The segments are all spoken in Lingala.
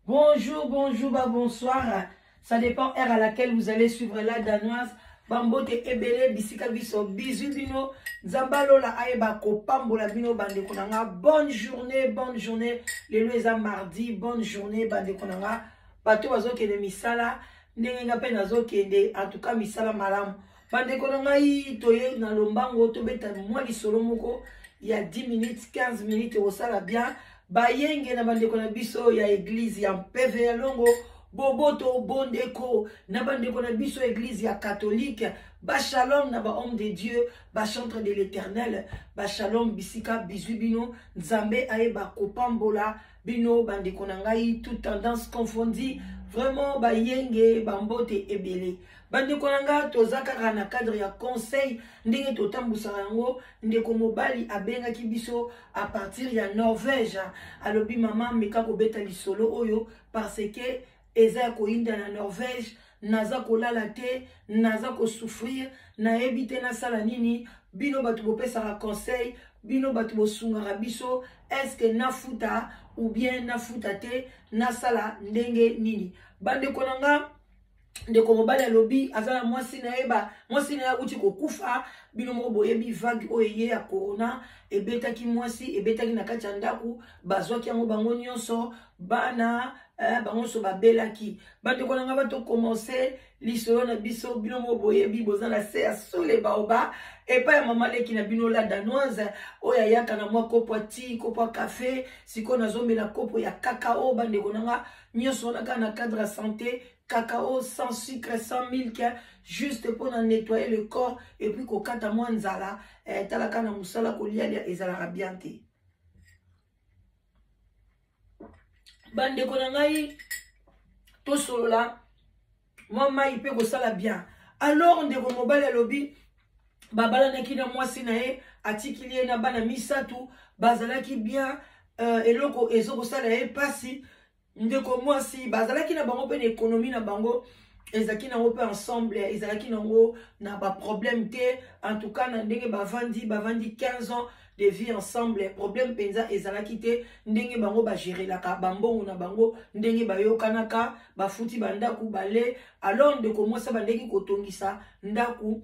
Bonjour, bonjour, bah bonsoir. Ça dépend heure à laquelle vous allez suivre la danoise. Bambote ebele bisika biso bisous bino nzambe alola ayeba kopambola bino bandeko na nga bonne journée bonne journée lelo eza mardi bonne journée bandeko na nga bato bazokende misala ndenge nga mpe nazokende en tout cas misala malamu bandeko na ngai toye na lombango tobeta mwa lisolo moko ya 10 minutes 15 minutes ekosala bien bayenge na bandeko na biso ya eglize ya mpeve ya longo boboto bondeko na bandeko na biso eglize ya katolike bashalom na bahomme de dieu bachantre de l'éternel bashalom bisika bizwi bino nzambe ayeba kopambola bino bandeko na ngai toute tendance confondue vraiment bayenge bambote ebele bandeko na ngai toza kaka na cadre ya conseil ndenge totambusaka yango ndeko mobali abengaki biso à partir ya norvège alobi mama meka kobeta lisolo oyo parce que eza ya koyinda na norvège naza kolala te naza kosouffrir nayebi te nasala nini bino bato bopesaka conseil bino bato bosungaka biso estce nafuta ou bien nafuta te nasala ndenge nini bandeko na nga ndeko mobali alobi aza na mwasi na ye ba mwasi na ye awuti kokufa bino moko boyebi vague oyo eye ya corona ebetaki mwasi ebetaki na kati ya ndako bazwaki yango bango nyonso bana eh, bango nyonso babelaki bandeko na ngai batokomense lisolo na biso bino moko boyebi boza na se ya sule baoba epai ya mama leki na bino la danoise oyo ayaka na mwa kopo ya ti kopo ya kafe sikoyo nazomela kopo ya kakao bandeko na nga nyonso wana kaka na cadre ya santé cacao sans sucre sans milk juste mpona nettoyer le corps et puis kokata mwa nzala eh, talaka na mosala kolialia ezalaka bien te bandeko na ngai tosolola mwa mai mpe kosala bien alors ndeko mobali alobi babalanaki na mwasi na ye atikili ye na bana misato bazalaki bien euh, eloko ezokosala ye mpasi ndeko mwasi bazalaki na bango mpe na ekonomi na bango ezalaki nango mpe ensemble ezalaki nango na baproblème te en tout cas na ndenge bavandi bavandi 15 ans de vie ensemble problème mpenza ezalaki te ndenge bango bagerelaka bambongo na bango ndenge bayokanaka bafuti bandako bale alors ndeko mwasi abandeki kotongisa ndako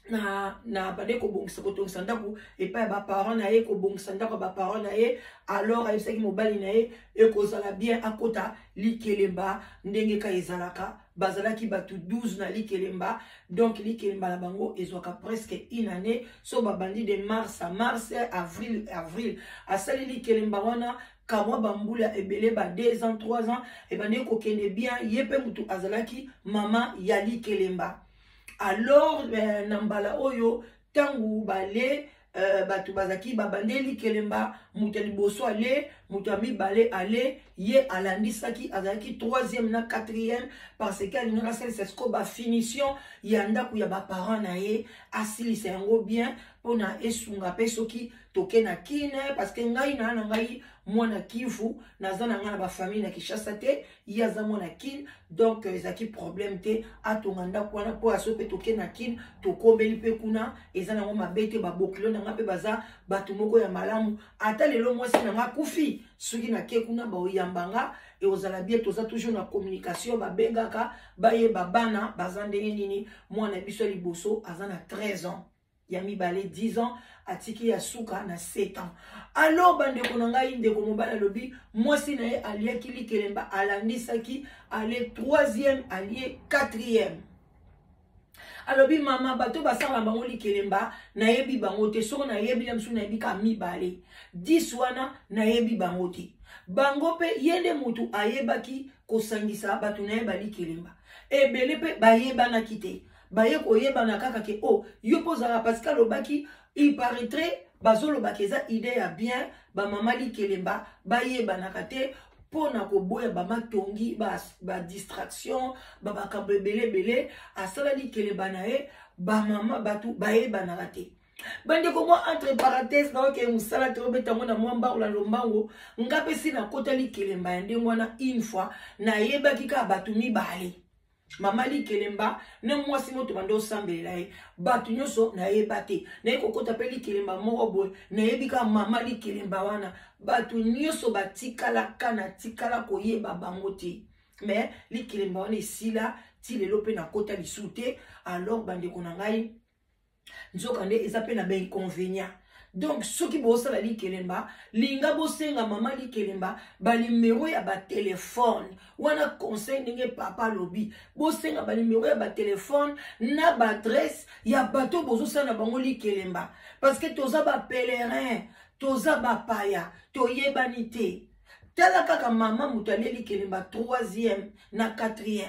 na na bande kobongisa kotongisa ndako epai ya baparent na ye kobongisa ndako ya baparent na ye alors ayebisaki mobali na ye ekozala bien akota likelemba ndenge ka ezalaka bazalaki bato 12 na likelemba donc likelemba na bango ezwaka presque une année so babandi de mars à mars avril avril asali likelemba wana kamwa bambula ebele ba 2 ans 3 ans ebandeki kokende bien ye mpe motu azalaki mama ya likelemba alors eh, na mbala oyo ntango bale eh, bato bazalaki babandeli kelemba moto ya liboso ale moto ya mibale ale ye alandisaki azalaki troisième na quatrième parce que alingaki asalisa sikoyo bafinition ya ndako ya baparent na ye asilisa yango bien mpona esunga mpe soki toke na kine parce que ngai naa na ngai mwana kivu naza na ngai na bafamille na kinshasa te ye aza mwana kin donc euh, ezalaki problème te atonga ndako wana mpo aso mpe toke na kin tokomeli mpe kuna eza nango mabe te babokilo na nga mpe baza bato moko ya malamu ata lelo mwasi na nga akufi soki nake kuna baoyamba nga ekozala bien toza toujours na communication babengaka bayeba bana baza ndenge nini mwana biso ya liboso aza na 13 ans ya mibale 10 ans atiki ya suka na 7 ans alors bandeko na ngai ndeko mobali alobi mwasi na ye aliaki likelemba alandisaki ale 3e alie 4e alobi mama bato basala bango likelemba nayebi bango te soko nayebi na mosusu nayebi ka mibale 10 wana nayebi bango te bango mpe ye nde motu ayebaki kosangisa bato na ye balikelemba ebele mpe bayebanaki te baye koyebana kaka ke oh yo mpo ozalaka parce que alobaki il paraîtrait bazolobaka eza idée ya bien bamama likelemba bayebanaka te mpo na koboya bamatongi badistraction ba bamakambo ebele ebele asala likelemba na ye bamama bato bayebanaka te bandeko mwa entre parenthèse naokee mosala te obeta yango na mwa mbango na lombango nga mpe si nakota likelemba ya ndenge wana une fois nayebaki kaka bato mibale. Mama likelemba na mwasi moto banda osambelela ye, bato nyonso nayeba te. Naye kokota mpe likelemba moko boye, nayebi kaka mama likelemba wana. Bato nyonso batikalaka, natikala koyeba bango te. Mais likelemba wana esila ti lelo mpe nakota lisusu te. Alors bandeko na ngai, nzoka nde eza mpe na bainconvénient. Donc soki bosala likelemba, linga bosenga mama likelemba banimero ya batelefone wana. Conseil ndenge papa alobi, bosenga banimero ya batelefone na baadresse ya bato bozosala na bango likelemba, parce que toza bapèlerin, toza bapaya, toyebani te. Tala kaka mama moto alie likelemba 3e na 4e.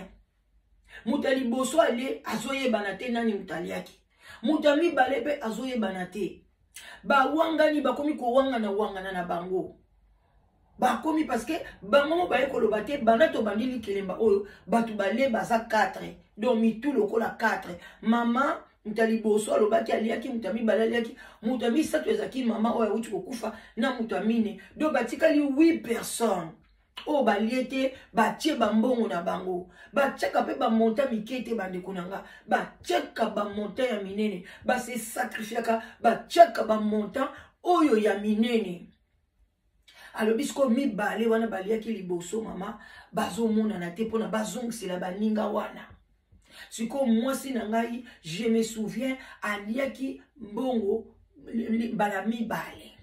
Moto ya liboso alie, azoyebana te nani moto aliaki. Moto ya mibale mpe azoyebana te. Bawangani, bakomi kowangana wangana na bango, bakomi parce que bango mo baye koloba te. Banda tobandi likelemba oyo, bato balie baza 4, donc mitu lokola 4. Mama moto ya liboso alobaki aliaki, moto ya mibale aliaki, moto ya misato ezalaki mama oyo awuti kokufa, na moto ya mine. Donc batikali 8 personnes oyo balie te. Batie bambongo na bango, batiaka mpe bamontant mike te. Bandeko na nga, batiaka bamontant ya minene, base sacrifiaka, batiaka bamontant oyo ya minene. Alobi sikoyo mibale wana baliaki liboso mama bazomonana te mpona bazongisela baninga wana. Sikoyo mwasi na ngai, je me souviens, aliaki mbongo mbala mibale,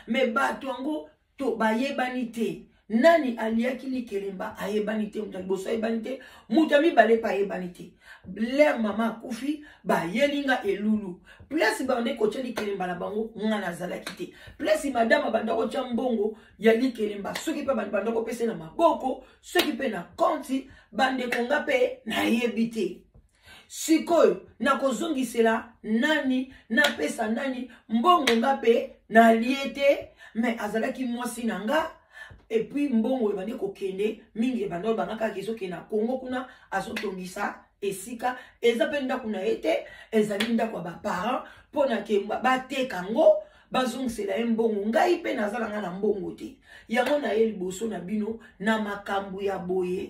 mais bato yango to bayebani te. Nani aliaki likelemba ayebani te. Moto ya liboso ayebani te, moto ya mibale mpe ayebani te. L'heure mama akufi, bayeli nga elulu. Place bande kotya likelemba na bango, nga nazalaki te. Place madame abanda kotya mbongo ya likelemba, soki mpe banda kopesa na maboko, soki mpe na konti, bandeko, nga mpe nayebi te. Sikoyo nakozongisela nani? Napesa nani mbongo? Nga mpe nalie te, mais azalaki mwasi na nga. Et puis mbongo ebandi kokende mingi, ebandi obanga kaka ezokende na Kongo kuna, azotongisa esika eza mpe ndako na ye te, ezali ndako ya baparent, mpo na ke bateka yango, bazongisela ye mbongo. Ngai mpe naza na ngai na mbongo te. Yango na ye liboso na bino na makambo ya boye,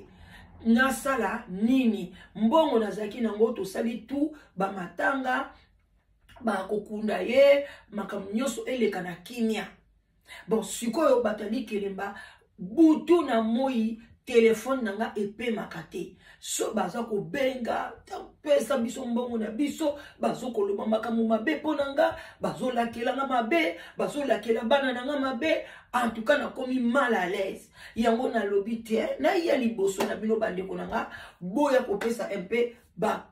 nasala nini? Mbongo nazalaki nango, tosali tu bamatanga, bakokunda ye, makambo nyonso eleka na kimia. Bon, sikoyo bato ya likelemba, butu na moi telefone na nga epemaka te. So baza kobenga, pesa biso mbongo na biso, bazokoloba makambo mabe mpo na nga, bazolakela nga mabe, bazolakela bana na nga mabe. En tout cas nakomi mal à l'aise. Yango nalobi te, naya liboso na bino, bandeko na nga, boya kopesa mpe ba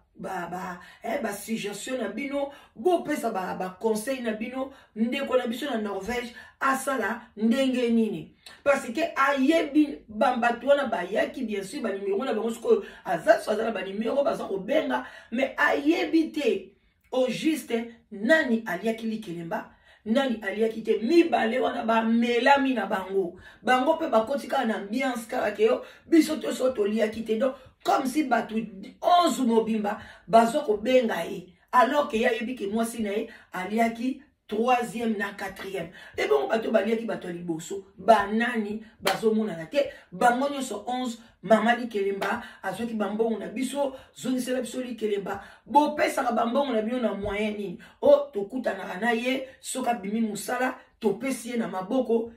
suggestion na bino, bopesa baconseil ba na bino. Ndeko na biso na Norvège asala ndenge nini? Parce que ayebi bato wana bayaki, bien sûr banimero na bango. Sikoyo aza so aza na banimero, baza kobenga, mais ayebi te au juste nani aliaki likelemba, nani aliaki te. Mibale wana bamelami na bango, bango mpe bakoti kaka na ambiance kaka ke yo biso to so toliaki te. Donc comme si bato 11 mobimba bazwa kobenga ye, alors ke ye ayebi ke mwasi na ye aliaki troisième na quatrième. Ebongo bato baliaki, bato ya liboso banani? Bazomonana te, bango nyonso 11. Mama likelemba azwaki bambongo na biso, zongisela biso likelemba. Bopesaka bambongo na bino na moyen nini? O tokutanaka na ye soki abimi mosala, topesi ye na maboko,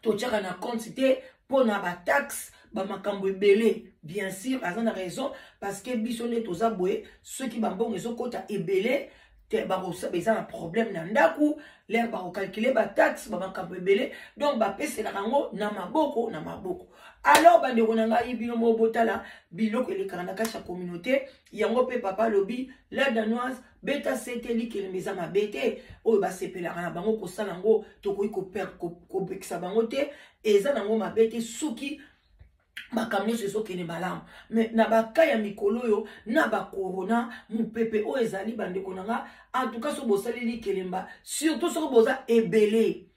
totiaka na compte te mpo na bataxe, bamakambo ebele. Bien sûr aza na raison, parce que biso nde toza boye, soki bambongo ezokɔta ebele te, eza na problème na ndako. L'heure bakocalculer bataxe, bamakambo ebele, donc bapeselaka yango na maboko na maboko. Alors bandeko na ngai, bino moko botala biloko elekaka na kati ya communauté. Yango mpe papa alobi, La Danoise, beta sete, likelemba eza mabe te. Oyo basepelaka na bango kosala yango, tokoki kopekisa bango te. Eza nango mabe te soki makambo nyonso ezokende malamu. Mais na baka ya mikolo oyo na bacorona, mopepe oyo ezali, bandeko na nga, en tout cas soki bosali likelemba, surtout soki boza ebele,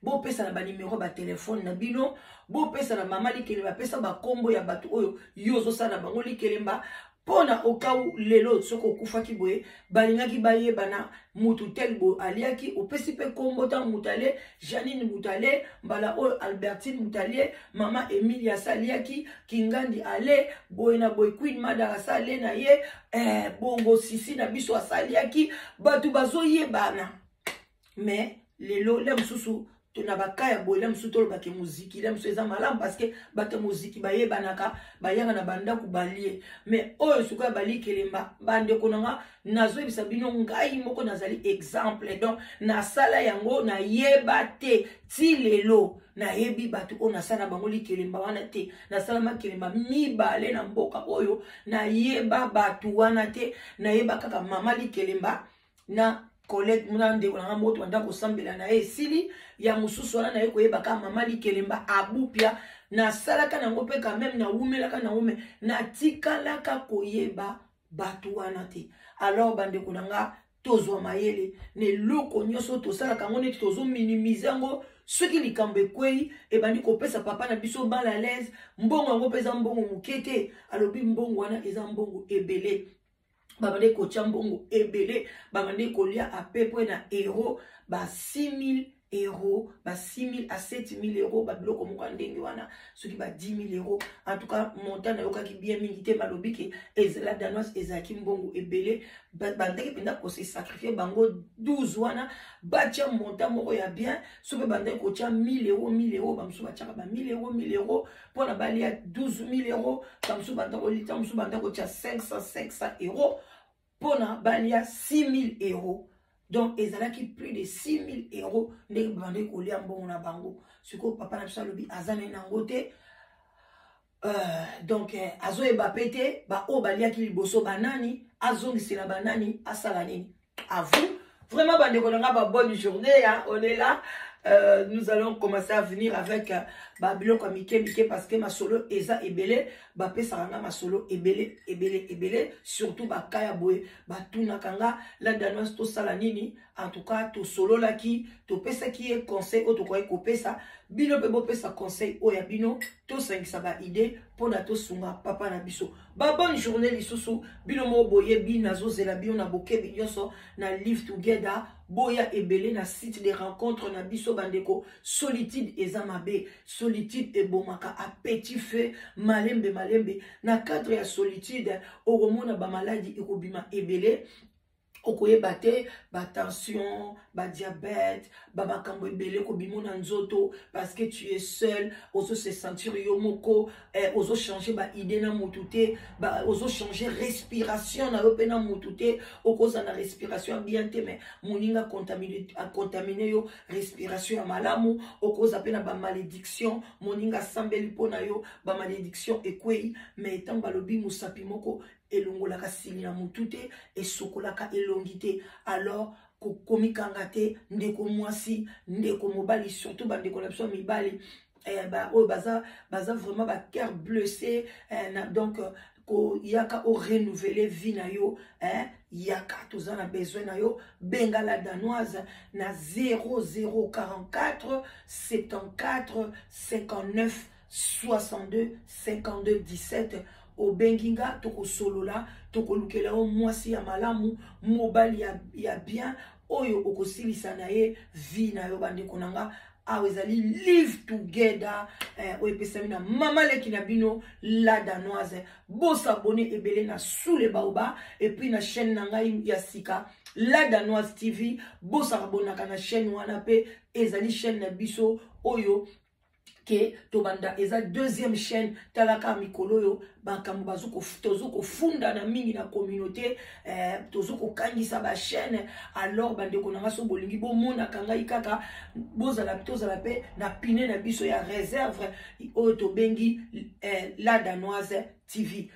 bopesa na banimero batelefone na bino, bopesa na mama likelemba, apesa bakombo ya bato oyo yo ozosala na bango likelemba. mpo na okau lelo soki okufaki boye balingaki bayebana mutu tel boye aliaki opesi mpe nkombo ntango moto alie janine moto alie mbala oyo albertine moto alie mama emilia asa aliaki kingandi ale boye na boye queen madar asa alie na ye eh, bongo sisi na biso asaliaki bato bazoyebana mais lelo le mosusu na baka ya boye la mosusu tolobake moziki la mosusu eza malamu parceke bato ya moziki bayebanaka bayaka na bandako balie mais oyo sikoyo balikelemba bandeko na nga nazoyebisa bino ngai moko nazali exemple donc nasala yango nayeba te ti lelo nayebi bato oyo nasala bango likelemba wana te nasala makelemba mibale na mboka oyo nayeba bato wana te nayeba kaka mama likelemba na collègue na ndeko na nga moko tobanda kosambela na ye esili ya mosusu wana naye koyeba kaka mama likelemba abupia nasalaka nango mpe quand même nawumelaka nango me natikalaka koyeba bato wana te. Alors bandeko na nga, tozwa mayele na eloko nyonso tosalaka yango neti tozominimize yango. Soki likambo ekwei, ebandi kopesa papa na biso mal à l'aise. Mbongo yango mpe eza mbongo moke te. Alobi mbongo wana eza mbongo ebele. Babandi kotya mbongo ebele, babandi kolia à peu près na euro ba 6000 euro, ba 6000 à 7000 euro, babiloko moko ya ndenge wana, soki ba 10 000 euro. En tout cas montant nayokaki bien mingi te. Balobi ke ezala danoise, ezalaki mbongo ebele. Bandaki mpenza kose sacrifier bango 12 wana, batya montant moko ya bien. So mpe bandaki kotya 1000 euro, 1000 euro, bamosusu batyaka ba 1000 euro, 1000 euro mpona balia 12 000 euro. Bamosusu banda kolita, mosusu banda kotya 500, 500 euro mpona balia 6 000 euro. Donc ezalaki plus de 6 000 euro ndenge babandaki kolia mbongo na bango. Sikoyo papa na biso alobi aza na ye nango te. Donc azoyeba mpe te baoyo baliaki liboso banani, azongisela banani, asala nini. À vous vraiment, bandeko na nga, ba bonne journée, hein, on est là. Nous allons commencer à venir avec babiloko ya mike mike parce que masolo eza ebele. Bapesaka nga masolo ebele ebele ebele, surtout baka ya boye batunaka nga: la danoise, tosala nini? En tout cas tosololaki, topesaki ye conseil oyo tokoki kopesa bino mpe bopesa conseil oyo ya bino, tosangisa baidée mpona tosunga papa na biso. Ba bonne journée lisusu. Bino moko boyebi, nazozela bino na bokebi nyonso na Live Together. Boya ebele na site de rencontre na biso, bandeko. Solitude eza mabe, solitude ebomaka à petit feu, malembe malembe. Na cadre ya solitude okomona bamaladi ekobima ebele, okoyeba te, batension, badiabète, bamakambo ebele kobima na nzoto parce que tu es seul, ozose sentir yo moko, eh, ozochange baidée na motu te, ozochange respiration na yo mpe na motu te. Okozala na respiration ya bien te, mais moninga acontamine yo respiration ya malamu. Okoza mpe na bamalédiction, moninga asambeli mpo na yo, bamalédiction ekwei. Mais ntango balobi mosapi moko elongolaka sili na motu te, esokolaka elongi te. Alors komikanga te, ndeko mwasi, ndeko mobali, surtout bandeko na biso ya mibali, eh, oyo baza vraiment bacœur blessé, eh, na, donc koyaka orenouveler vie na yo, eh, yaka, toza na besoin na yo. Benga la danoise na 0044 74 59 62 52 17. Obengi nga, tokosolola, tokolukela yo mwasi ya malamu, mobali ya bien oyo okosilisa na ye vie na yo. Bandeko na nga, awa ezali Live Together, oyo epesami na mama leki na bino la danoise. Bosabone ebele na Sous le Baobab et puis na chaîne na ngai ya sika, La Danoise TV. Bosabonaka na chaîne wana mpe, ezali chaîne na biso oyo ke tobanda, eza deuxième chaîne. Talaka mikolo oyo makambo tozo kofundana mingi na communauté, eh, tozo kokangisa bachaîne. Alors bandeko na nga, so bolingi bomonaka ngai kaka, bozala, tozala mpe na pine na biso ya réserve oyo tobengi, eh, La Danoise TV.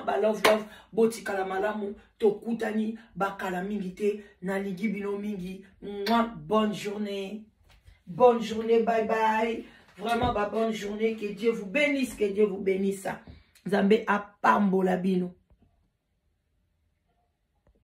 Ba love love, botikala malamu, tokutani bakala mingi te. Nalingi bino mingi. Bonne journée, bonne journée, bye bye. Vraiment, bah, bonne journée. Que Dieu vous bénisse, que Dieu vous bénisse. Nzambe apambola bino.